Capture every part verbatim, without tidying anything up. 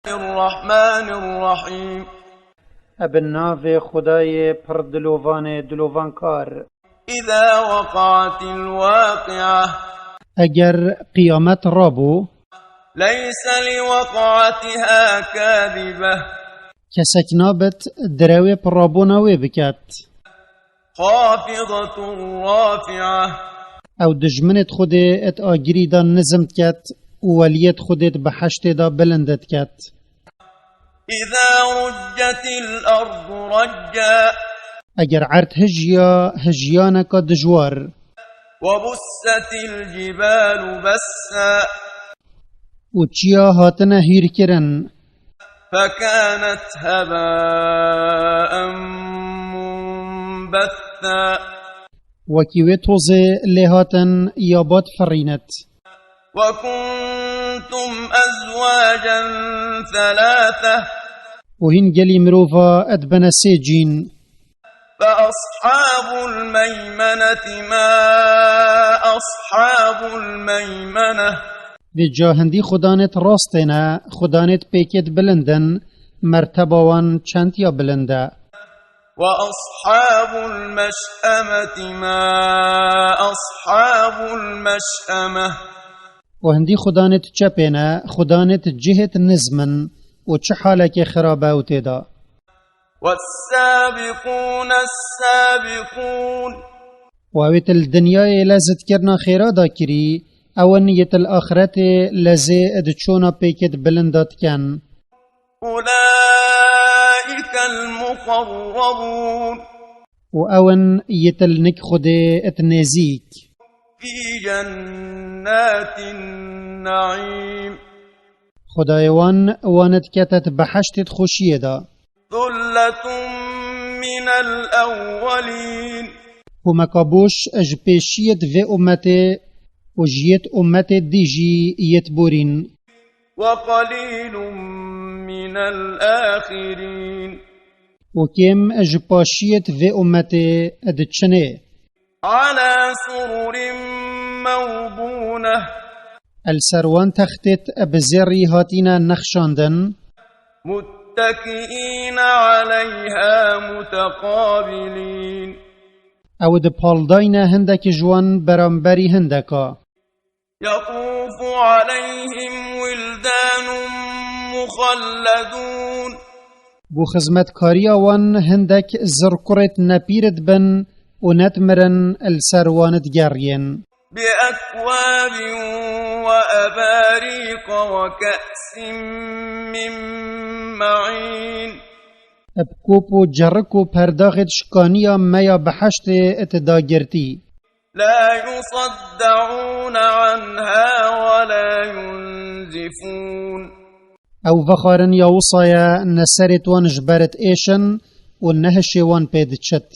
الرحمن الرحيم. Bi navê Xwedayê pir dilovanê dilovankar. إذا وقعت الواقعة. Eger qiyamet rabû. ليس لوقعتها كاذبة. Kesek nabit direwê pirabûna wê biket. خافضة رافعة. Ew dijminêt Xwedê et agirî da nizm diket û weliyêt Xwedê di beheştê da bilind diket. إذا رجت الأرض رجا. Eger erd hijiya hijiyaneka dijwar. وبست الجبال بسا. Û çiya hatine hîrkirin. فكانت هباء منبثا. Wekî wê tozê lê hatin ya bat firînet. وكنتم أزواجا ثلاثة. Û hîn gelî mirova et bene sê cîn. فأصحاب الميمنة ما أصحاب الميمنة. Vê ca hindî xudanêt rastê ne, xudanêt pêkêt bilind in, merteba wan çend ya bilind e. وأصحاب المشأمة ما أصحاب المشأمة. Û hindî xudanêt çepê ne, xudanêt cihêt nizm in û çi halekê xirab e ew tê de. والسابقون السابقون. Û ew êt li dinyayê lez dikirina xêra da kirî, ew in yêt li axretê lezê di çona pêkêt bilind da diken. أولئك المقربون. Û ew in yêt li nik Xwedê et nêzîk. في جنات النعيم. Xwedayê wan, wan dikete di beheştêt xweşiyê de. ثلة من الأولين. Komeka boş ji pêşiyêt vê ummetê û ji yêt ummetê dî jî yêt borîn. وقليل من الآخرين. Û kêm ji paşiyêt vê ummetê diçinê. على سرر موضونة. El ser wan textêt bi zêrî hatîne nexşandin. متكئين عليها متقابلين. Ew di paldayne hindek ji wan beramberî hindeka. يطوف عليهم ولدان مخلدون. Bo xizmetkariya wan hindek zirkurêt nepîr dibin û nedimirin li ser wan digeriyên. بأكواب وأباريق وكأس من معين. Bi kop û cerik û perdaxêt şikaniya meya beheştê ti dagirtî. لا يصدعون عنها ولا ينزفون. Ew vexwarin ya wisa ye ne serêt wan ji ber diêşin û ne hişê wan pê diçit.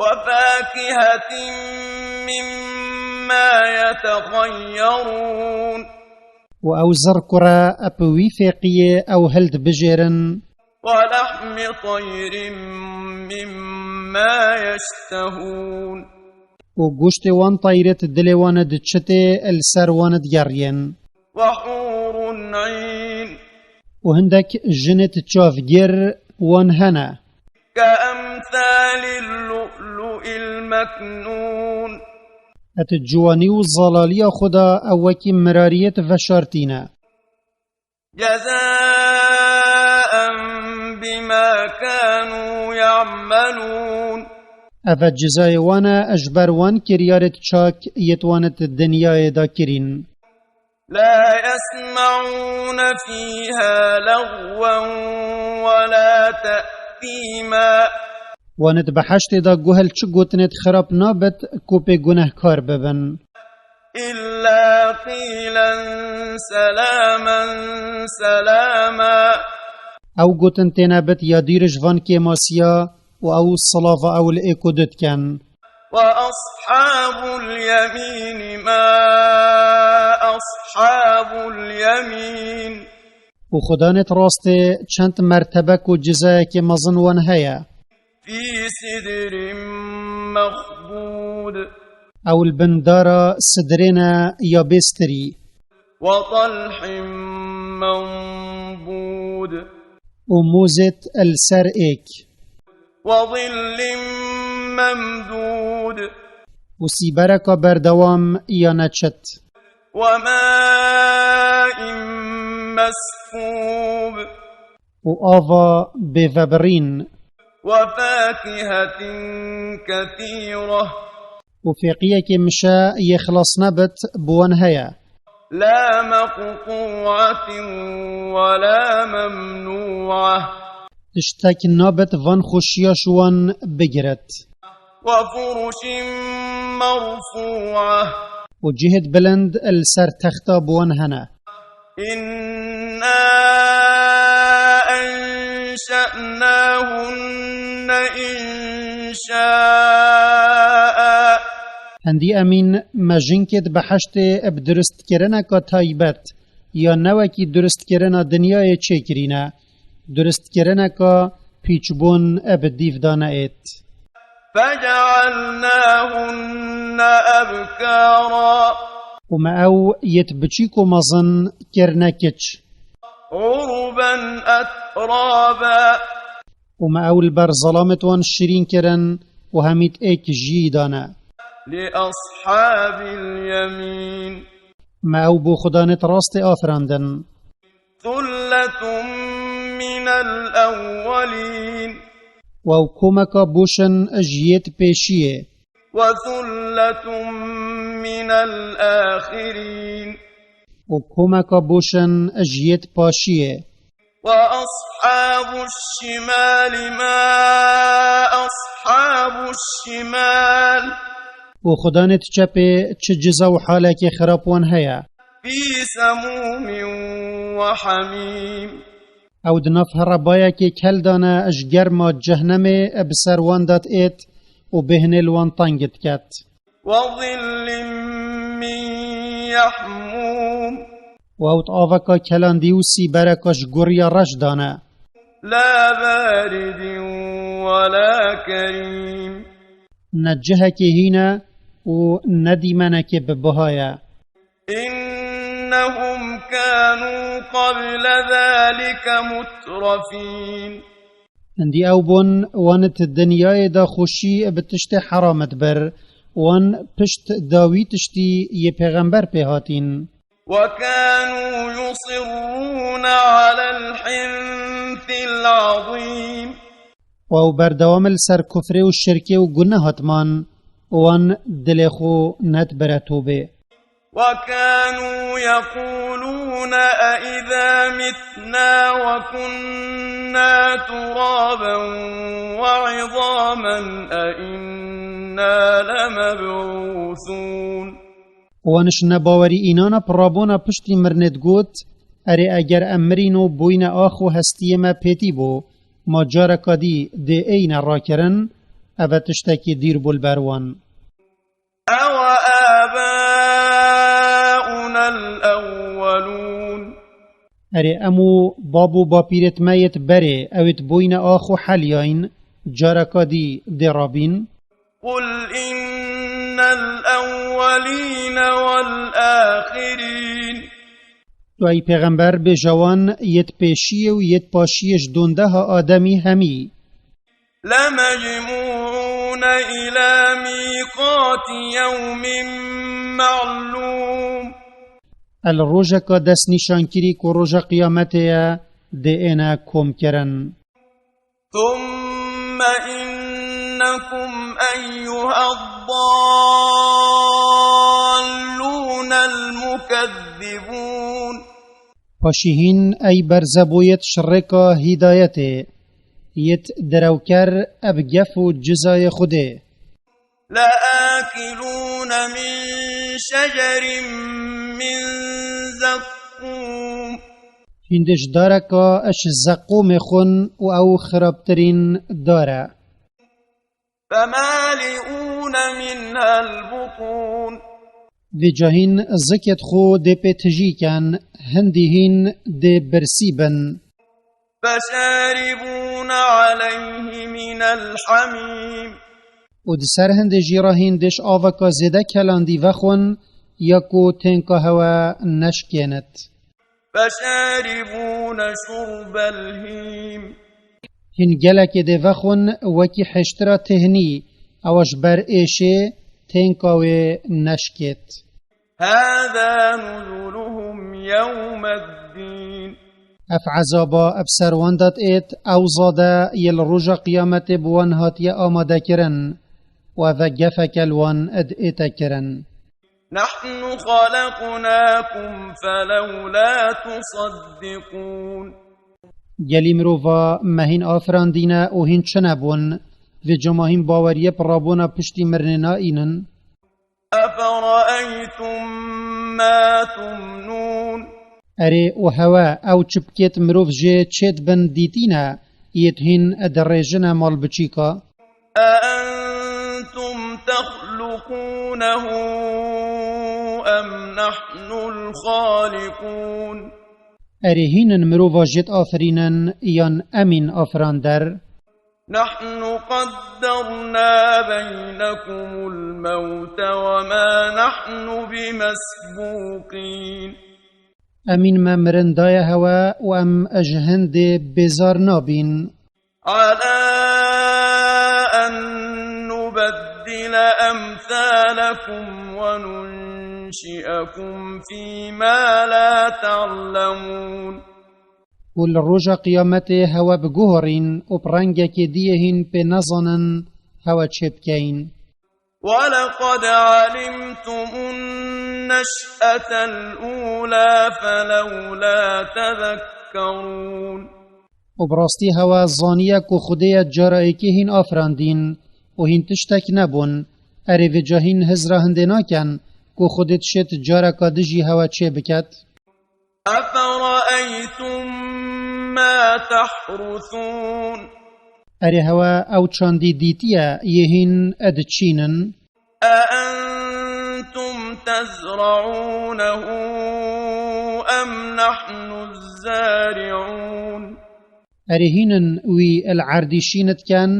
وفاكهة مما يتخيرون. Û ew zirkure bi wî fêqiyê ew hildibijêrin. ولحم طير مما يشتهون. Û goştê wan teyrêt dilê wan diçitê li ser wan digeriyên. وحور عين. Û hindek jinêt çavgêr wan hene. كأمثال اللؤلؤ المكنون. Et ciwanî û zelaliya xwe da ew wekî mirariyêt veşartî ne. جزاء بما كانوا يعملون. Ev e cizayê wan e ji ber wan kiryarêt çak yêt wan di dinyayê de kirîn. لا يسمعون فيها لغوا ولا تأثيما. Wan di beheştê de guhel çi gotinêt xirab nabit ku pê gunehkar bibin. إلا قيلا سلاما سلاما. Ew gotin têne bit ya dîr ji van kêmasiya û ew silava ew li êko du dikin. وأصحاب اليمين ما أصحاب اليمين. Û xudanêt rastê çend mertebek û cizayekê mezin wan heye. في سدر مخضود. Ew li bin dara sidrê ne ya bêstirî. وطلح منضود. û mûzêt li ser êk, وظل ممدود û sîbereka berdewam ya neçit, وماء مسكوب û ava bêvebirîn, وفاكهة كثيرة û fêqiyekê mişe yê xilas nebit bi wan heye. لا مقطوعة ولا ممنوعة Tiştek nabit van xweşiya ji wan bigiret. وفرش مرفوعة Û cihêt bilind li ser texta bi wan hene. إنا أنشأناهن إنشاء Hindî emîn me jinkêt bi heştê bi durustkirineka taybet ya ne wekî durustkirina dinyayê çêkirîne, durustkirineka pîçbûn bi dîv dane êt. فجعلناهن أبكارا Û me ew yêt biçîk û mezin kirine kiç. عربا أترابا Û me ew li ber zelamêt wan şirîn kirin û hemît êk jiyî dane. لأصحاب اليمين Me ew bo xudanêt rastê afirandin. ثلة من الأولين Û ew komeka boşin ji yêt pêşiyê. وثلة من الآخرين Û komeka boşin ji yêt paşiyê. وأصحاب الشمال ما أصحاب الشمال Û xudanêt çepê çi ciza û halekê xirab wan heye. في سموم وحميم Ew di nav herebayekê kel dane ji germa cehnemê bi ser wan de diêt û bêhnê li wan teng diket. وظل من يحموم Û ew di aveka kelandî û sîbereka ji guriya reş dane. لا بارد ولا كريم Ne cihekê hîn e û ne dîmenekê bi biha ye. إنهم كانوا قبل ذلك مترفين Hindî ew bûn wan di dinyayê de xweşî bi tiştê heram dibir, wan pişt dawî tiştî yê pêxember pê hatîn. وكانوا يصرون على الحنث العظيم Û ew berdewam li ser kufrê û şirkê û guneh hatman, wan dilê xwe nedibire tobê. وكانوا يقولون أإذا متنا وكنا ترابا وعظاما أإنا لمبعوثون Wan ji nebawerî înana pirabûna piştî mirinê digot, Erê eger em mirîn û bûyne ax û hestiyê me pêtî bû, ma careka dî dê êyne rakirin, ev e tiştekî dîr bû li ber wan. أوآباؤنا الأولون Erê em û bab û bapîrêt me yêt berê, ewêt bûyne ax û heliyayîn, careka dî dê rabîn. قل إن الأولين والآخرين Tu ey pêxember bêje wan, yêt pêşiyê û yêt paşiyê ji dondeha Ademî hemî. لمجموعون إلى ميقات يوم معلوم El rojeka destnîşankirî ku roja qiyametê ye, dê êne komkirin. ثم إنكم أيها الضالون المكذبون Paşî hîn ey berze bo yêt ji rêka hîdayetê, yêt derewker eb gef û cizayê Xwedê. لآكلون من شجر من زقوم Hîn dê ji dareka ji zeqûmê xwin û ew xirabtirîn dar e. فمالئون منها البطون Vêca hîn zikêt xwe dê pê tijî ken, hindî hîn dê birsî bin. فشاربون عليه من الحميم Û di ser hindê jî re hîn dê ji aveka zêde kelandî vexwin, ya ku tênka hewe neşkênit. فشاربون شرب الهيم. Hîn gelekê dê vexwin wekî hêştira têhnî, ewa ji ber êşê tênka wê neşkêt. هذا نزلهم يوم الدين. Ev ezaba ev ser wan de diêt, ew zade yê li roja qiyametê bi wan hatiye amadekirin û ev e gefeke li wan diête kirin. نحن خلقناكم فلولا تصدقون. Gelî mirova me hîn afirandîne û hîn çi nebûn, vê cama hîn baweriyê bi rabûna piştî mirinê naînin. أفرأيتم ما تمنون. Erê û hewe ew çi bikêt mirov jê çêdibin dîtîne, yêt hîn dirêjine malbiçîka. أأنتم تخلقونه أم نحن الخالقون؟ Erê hîn in mirova jêt afirînin yan em în afirander? نحن قدرنا بينكم الموت وما نحن بمسبوقين. Em în me mirin daye hewe û em ji hindê bêzar nabîn. على أن نبدل أمثالكم وننشئكم فيما لا تعلمون. Û li roja qiyametê hewe biguherîn û bi rengekê diyê hîn pê nezanin hewe çêbikeyn. ولقد علمتم النشأة الأولى فلولا تذكرون. Û bi rastî hewe zaniye ku Xwedê ye cara êkê hîn afirandîn û hîn tiştek nebûn. Erê vêca hîn hizra hindê naken ku Xwedê dişêt careka dijî hewe çê biket. أفرأيتم ما تحرثون. Erê hewe ew çandî dîtiye yê hîn diçînin. أأنتم تزرعونه أم نحن الزارعون؟ Erê hîn in wî li erdî şîn diken,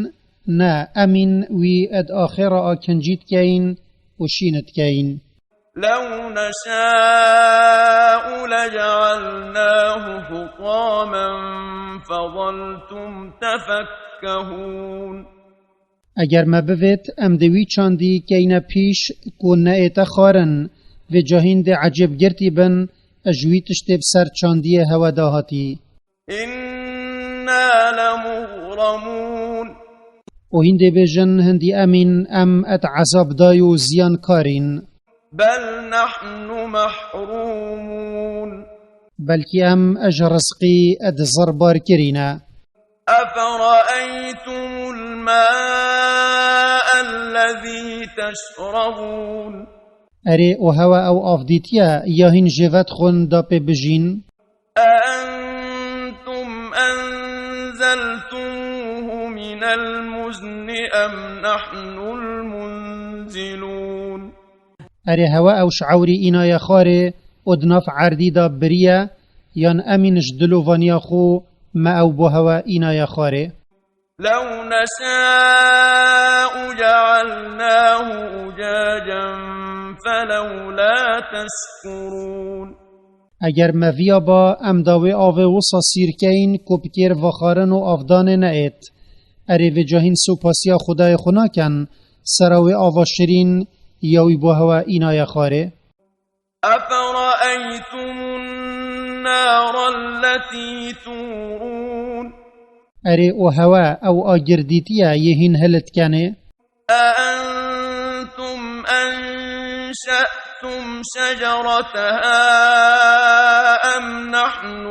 ne, em în wî di axê re akincî dikeyn û şîn dikeyn. لو نشاء لجعلناه حطاما فظلتم تفكهون. Eger me bivêt, em dê wî çandî keyne pîş ku neête xwarin, vêca hîn dê ecêbgirtî bin ji wî tiştê bi ser çandiyê hewe de hatî. إنا لمغرمون. Û hîn dê bêjin, hindî em în, em di ezab dayî û ziyankarîn. بل نحن محرومون. Belkî em ji rizqî di zir bar kirîne. أفرأيتم الماء الذي تشربون؟ Erê û hewe ew av dîtiye ya hîn jê vedixwin da pê bijîn? أأنتم أنزلتموه من المزن أم نحن المنزلون؟ Erê hewe ew ji ewrî înaye xwarê û di nav erdî de biriye, yan em în ji dilovaniya xwe me ew bo hewe înaye xwarê? لو نشاء جعلناه أجاجا فلولا تشكرون. Eger me viya ba, em da wê avê wisa sîr keyn ku bi kêr vexwarin û avdanê neêt. Erê vêca hîn sopasiya Xwedayê xwe naken, sera wê ava şirîn ya wî bo hewe înaye xwarê. أفرأيتم النار التي تورون؟ Erê û hewe ew agir dîtiye yê hîn hilitkenê? أأنتم أنشأتم شجرتها أم نحن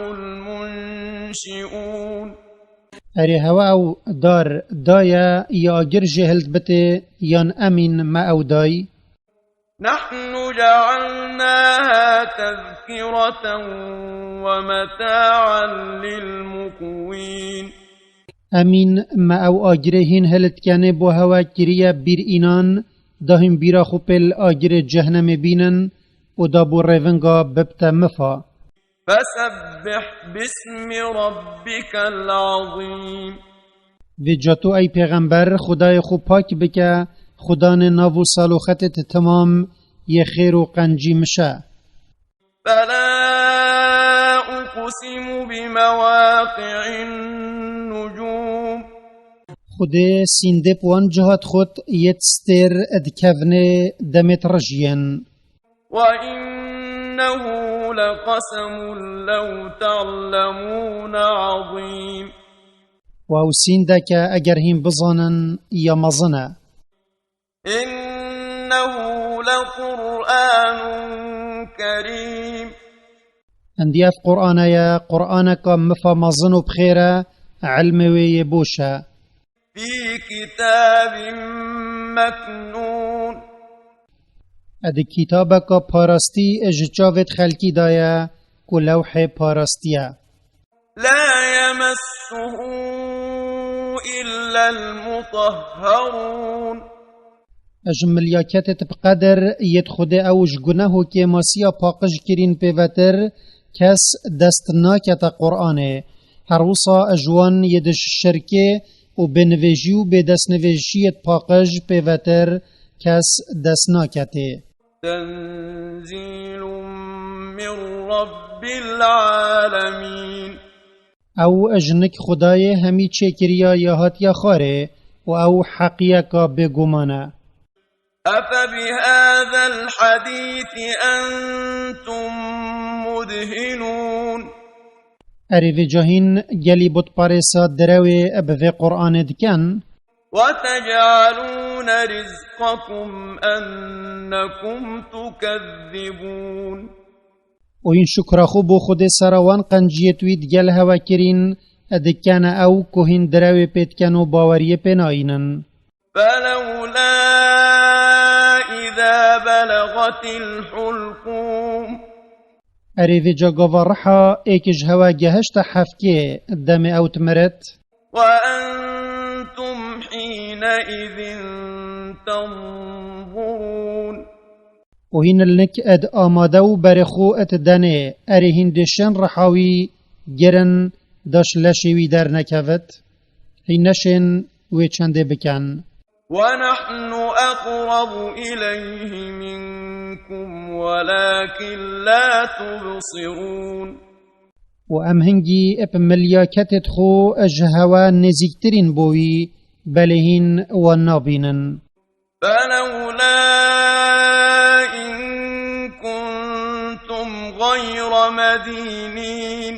المنشئون؟ Erê hewe ew dar daye ya agir jê hildibitê yan em în me ew dayî? نحن جعلناها تذكرة ومتاعا للمقوين. Em în me ew agirê hîn hilitkenê bo hewe kiriye bîr înan, da hîn bîra xwe pê li agirê cehnemê bînin û da bo rêvinga bibte mifa. فسبح باسم ربك العظيم. Vêca tu ey pêxember Xwedayê xwe pak bike, Xudanê nav û saloxetê te temam yê xêr û qencî mişe. فلا أقسم بمواقع النجوم. Xwedê sîndê bi wan cihat xwet yêt stêr dikevnê demêt rijiyên. وإنه لقسم لو تعلمون عظيم. Û ew sîndeke eger hîn bizanin ya mezin e. إنه لقرآن كريم. Hindî ev Qur'ane ye, Qur'aneka mifa mezin û bi xêr e, ilmê wê yê boş e. في كتاب مكنون. E di kitabeka parastî ji çavêt xelkî de ye ku lewhê parastî ye. لا يمسه إلا المطهرون. Ji milyaketêt bi qedir yêt Xwedê ew ji guneh û kêmasiya paqij kirîn pêvetir kes dest nakete Qur'anê. Her wisa ji wan yê di şirkê û bênivêjî û bêdestnivêjiyêt paqij pêvetir kes dest naketê. تنزيل من رب العالمين. Ew ji nik Xwedayê hemî çêkiriya ya hatiye xwarê û ew heqiyeka bêguman e. أفبهذا الحديث أنتم مدهنون. Erê vêca hîn gelî butparêsa direwê bi vê Qur'anê dikin? وتجعلون رزقكم أنكم تكذبون. Û hîn şukra xwe bo Xwedê sera wan qenciyêt wî digel hewe kirîn, dikene ew ku hîn direwê pê diken û baweriyê pê nayînin. فلولا إذا بلغت الحلقوم. Erê vêca gava riha êk ji hewe gehişte hefkê, demê ew dimirit. وأنتم حينئذ تنظرون. Û hîn li nik ed amade û berê xwe ed denê, erê hîn dê şên riha wî girin, daş leşê wî dernekevit, hîn neşên wê çendê bikin. ونحن أقرب إليه منكم ولكن لا تبصرون. Û em hingî bi milyaketêt xwe ji hewe nêzîktirîn bo wî, belê hîn wan nabînin. فلولا إن كنتم غير مدينين.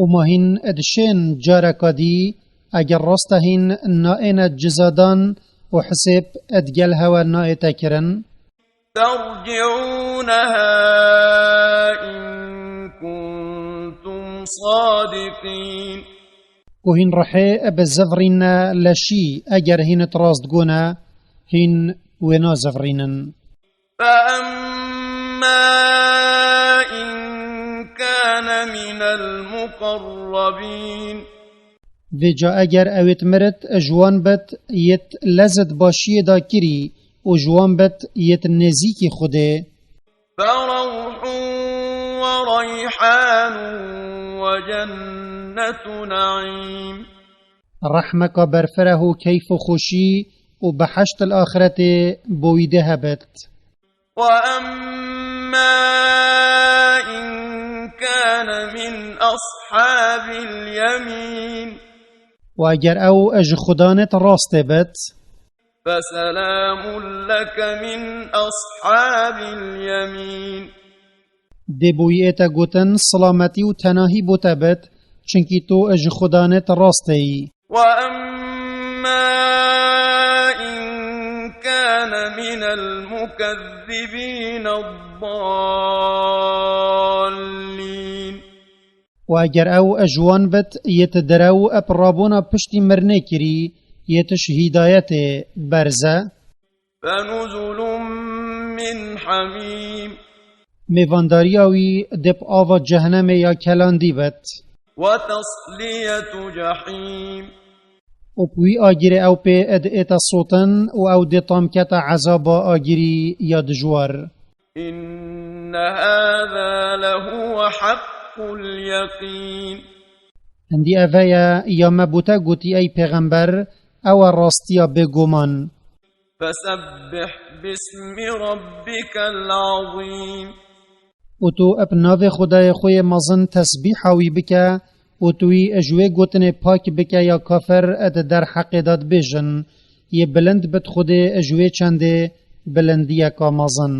Û ma hîn dişên careka dî, eger rast e hîn naêne cizadan û hisêb digel hewe naête kirin. ترجعونها إن كنتم صادقين. Ku hîn rihê bizivrîne leşî, eger hîn it rastgo ne, hîn wê nazivrînin. فأما إن كان من المقربين. Vêca eger ewêt mirit ji wan bit yêt lezit başiyê da kirî û ji wan bit yêt nêzîkî Xwedê. فروح وريحان وجنة نعيم. Rehmeka berfireh û keyf û xweşî û behişt li axretê bo wî dê hebit. وأما إن كان من أصحاب اليمين. Û eger ew ji xudanêt rastê bit. فسلام لك من أصحاب اليمين. Dê bo wî ête gotin, silametî û tenahî bo te bit, çinkî tu ji xudanêt rastê yî. وأما إن كان من المكذبين الضالين. Û eger ew ji wan bit yêt direw ep rabûna piştî mirinê kirî, yêt ji hîdayetê berze. فنزل من حميم. Mêvandariya wî dê bi ava cehenemê ya kelandî bit. وتصلية جحيم. Û bi wî agirê ew pê ed ête sotin û ew dê tamkete ezaba agirî ya dijwar. إن هذا لهو حق اليقين. Hindî eve ye ya me bo te gotî ey pêxember, ew e rastiya bêguman. فسبح باسم ربك العظيم. Û tu eb navê Xwedayê xwe yê mezin tesbîha wî bike, û tu wî ji wê gotinê pak bike ya kafir di derheqê de dibêjin, yê bilind bit Xwedê ji wê çendê bilindiyeka mezin.